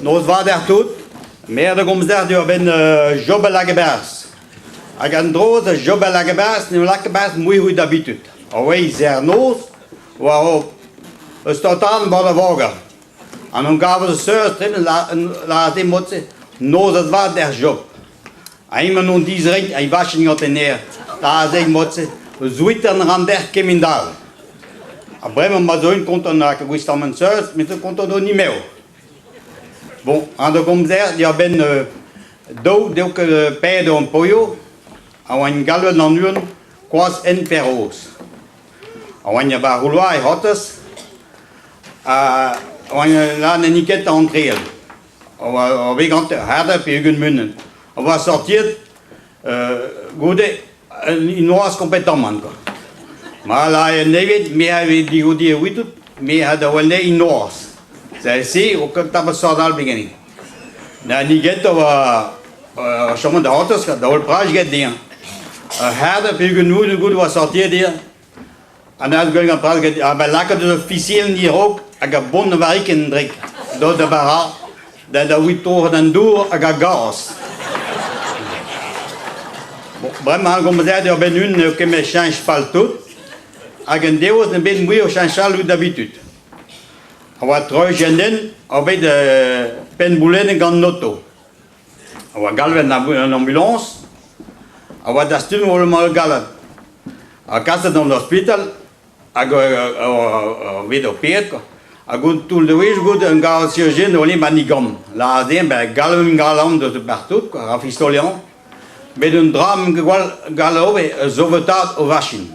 Noz vat deoc'h tout. Me a da gomz deoc'h diwar-benn Job al Lageberzh. Hag an dro da Job al Lageberzh n'eo lakaet muioc'h d'abitud. A wezh serr-noz war o eus total bord a voger. An hon gavas eus seurt tremen lâret mod-se noz vat deoc'h Job. Ha emañ on dizreiñ ha vachen gant en aer. Aze mod-se, zouetan ran dec'h kement all. Ha bremañ ma zo un kontant hag gwiskamant seurt, me zo kontant o nimev. Bon, an da gomzer diwar-benn daou deo ket paeet an poio, a oan galvet an unan koaz en Perroz. A oan ba rouloa e c'hortoz, a oan la n'en ket antreal. A oa bet gante harder pe 20 munut. A oa sortiet goude un noazh kompletamant quoi. Ma la nevez, me a vez digoudi evitout, me a da wel un noazh. Se o kentañ sort all beganin. Na ni get a oa chommet da c'hortoz da holl praj get dezhañ. Ur c'hard pe 20 munut goude oa sortiet dezhañ. An azgwel gant pras get ha ba lakaat eus ur fisel a-raok hag a bont varikenn drek dod da bara da da witour an dour hag ar gaz. Bon, bremañ ar gomzer eo benn un n'eo ket met cheñch fall tout hag un devezh n'eo bet mui o cheñch all out d'habitud. A oa treuj an den a bet penn-boulennet gant an oto. A oa galvet an ambulañs, a oa dastum holl gallet. Ha kaset d'an ospital hag bet o ped quoi. Hag un toull de wech goude un gare chirurgien o lim an La aze ben galv galant deus partout quoi, rafistolian. Bet un dra gwall galv saovetaat o vachin.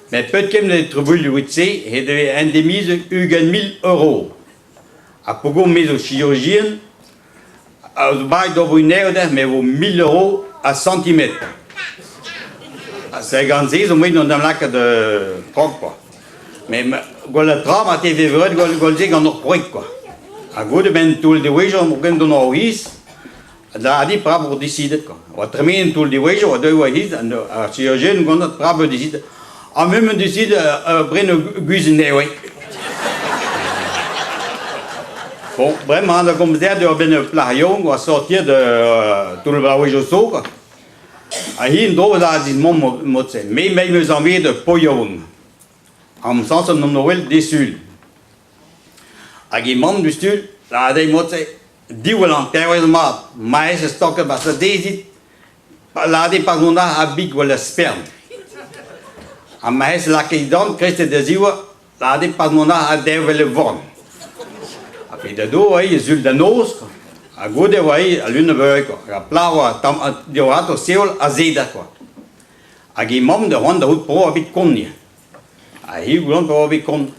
Met peut ket ne trubuilh evit-se he devez indemnize 20 000 euros. Ha peogwir me zo chirurgien, a zo baet d'ober un eo me vo 1000 euros a centimetr. Ha se gant se zo met on da lakaat krog quoi. Mais gwelet tra ma te vevret gwell se gant ur projekt quoi. Ha goude ben toull diwezhañ on ken dont ar hiz, da adi pra pour disidet quoi. Oa tremen toull diwezhañ oa deuet war hiz, ar chirurgien gant pra pour disidet. Ha me 'm decide bren ur guizin nevez. Bon, bremañ da gomz dezhañ diwar-benn ur plac'h yaouank oa sortiet toull bloavezhioù zo quoi. Ha hi en-dro da dit mamm mod-se. Me me 'm eus anvet ur paotr yaouank. Am sañset n'on wel disul. Hag he mamm diouzhtu lâret dezhi mod-se, diwell an terwezh mat, maez e stoket 'barzh dezhi Lâret pa zon a big wel ar spern. Ha ma ez lakaet dorn krestet da ziv lâret pa zon a dev vel e vorn. Ha pe da do oa e sul da noz, ha goude oa al lun a beure quoi. Hag ar plac'h oa tamm diwezhat o sevel ha zeder quoi. Hag he mamm da c'hoant da c'hoût pro evit kont Ha hi goulant pro evit kont.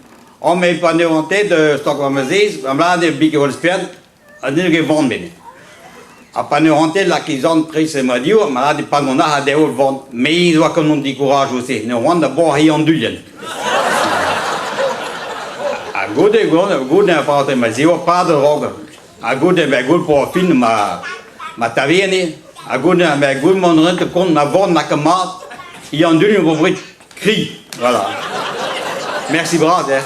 Oh met pa n'eo an tet stok war ma zez, am lâret eo big evel spern, Ha n'eo ket van bet. Ha pa ne ran ket lak e zorn dreist ma div, ma ra pa mont a dezho van. Me zo gant an dikourajoù-se, ne oan da boazhiñ an duilhenn. Ha goude, goude, goude a faote ma ziv pad a-raok. Ha goude, ben goude pour ar fin ma ma tavene. Ha goude, ben goude m'on rente kont ma vorn na ket mat, i an duilhenn vo vrit kri. Voilà. Merci bras, eh.